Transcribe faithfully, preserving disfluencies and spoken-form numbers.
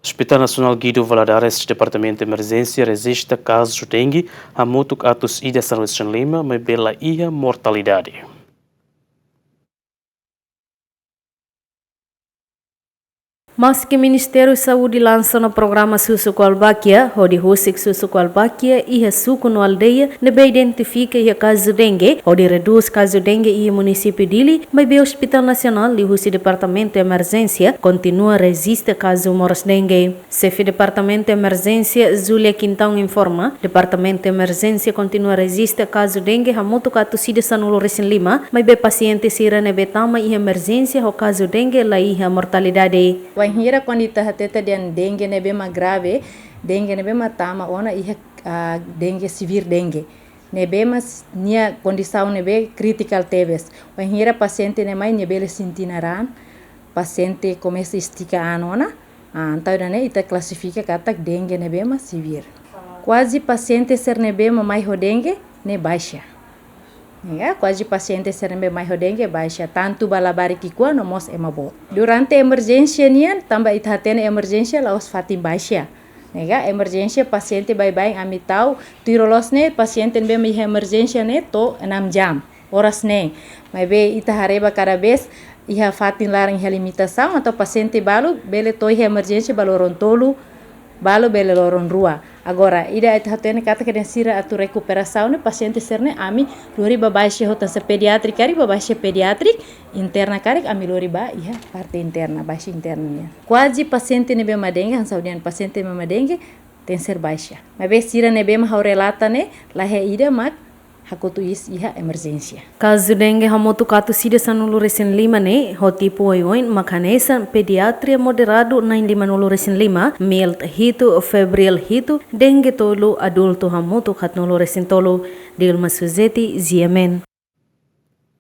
Hospital Nasionál Guido Valadares, Departamentu Emerjénsia, rejista kazu dengue hamutuk atus ida sanulu-resin-lima, maibé la iha mortalidade. Maski Ministériu Saúde lansa ona programa Susu Kualbakia, hodi husik susu kualbakia iha suku no aldeia ne'ebé identifika iha kazu dengue, hodi redús kazu dengue iha munisípiu Dili, maibé Hospital Nasionál liuhusi Departamentu Emerjénsia kontinua rejista kazu moras dengue. Xefe Departamentu Emerjénsia, Júlia Quintão, informa, Departamentu Emerjénsia kontinua rejista kazu dengue hamutuk atus ida sanulu-resin-lima, maibé pasiente sira ne'ebé tama iha emerjénsia ho kazu dengue la iha mortalidade. Wainhira kuandu ita hatete dehan dengue ne'ebé mak grave, dengue ne'ebé mak tama ona iha, ah, dengue severe dengue. Ne'ebé mak nia kondisaun ne'ebé kritikál tebes. Wainhira pasiente ne'e mai nia bele sente naran, pasiente komesa estika an ona, ah, entaun ida-ne'e ita klasifika katak dengue ne'ebé mak severe. Kuaze pasiente sira ne'ebé mak mai ho dengue ne'e baixa. Ya, kuaze pasiente sira ne'ebé mai ho dengue baixa, tantu ba labarik ki'ikoan no mós ema boot. Durante emerjénsia nian, tanba ita hatene emerjénsia la'ós fatin baixa. Ne'e ka, emerjénsia pasiente baibain ami tau, tuir loloos ne'e, pasiente ne'ebé mak iha emerjénsia ne'e to'o enam jam, oras neen. Maibé ita haree ba kada vez iha fatin laran iha limitasaun, entaun pasiente balu bele to'o iha emerjénsia ba loron tolu, balu bele loron rua. Agora, ida ita hatene katak dehan sira atu rekuperasaun ne'e, pasiente sira-ne'e ami lori ba baixa hotu, se pediátriku karik ba baixa pediátriku, interna karik ami lori ba iha parte interna, baixa interna nian. Kuaze pasiente ne'ebé mak dengue, hanesan ha'u dehan pasiente ne'ebé mak dengue, tenser baixa. Maibé sira ne'ebé mak ha'u relata ne'e, la iha ida mak hakotu iis iha emerjénsia. Kazu dengue hamutuk atus ida sanulu-resin-lima ne'e, ho tipu oioin mak hanesan pediatria moderadu na'in-limanulu-resin-lima, mild hitu, febrile hitu, dengue tolu, adultu hamutuk haatnulu-resin-tolu. Dilma Suzeti, G M N.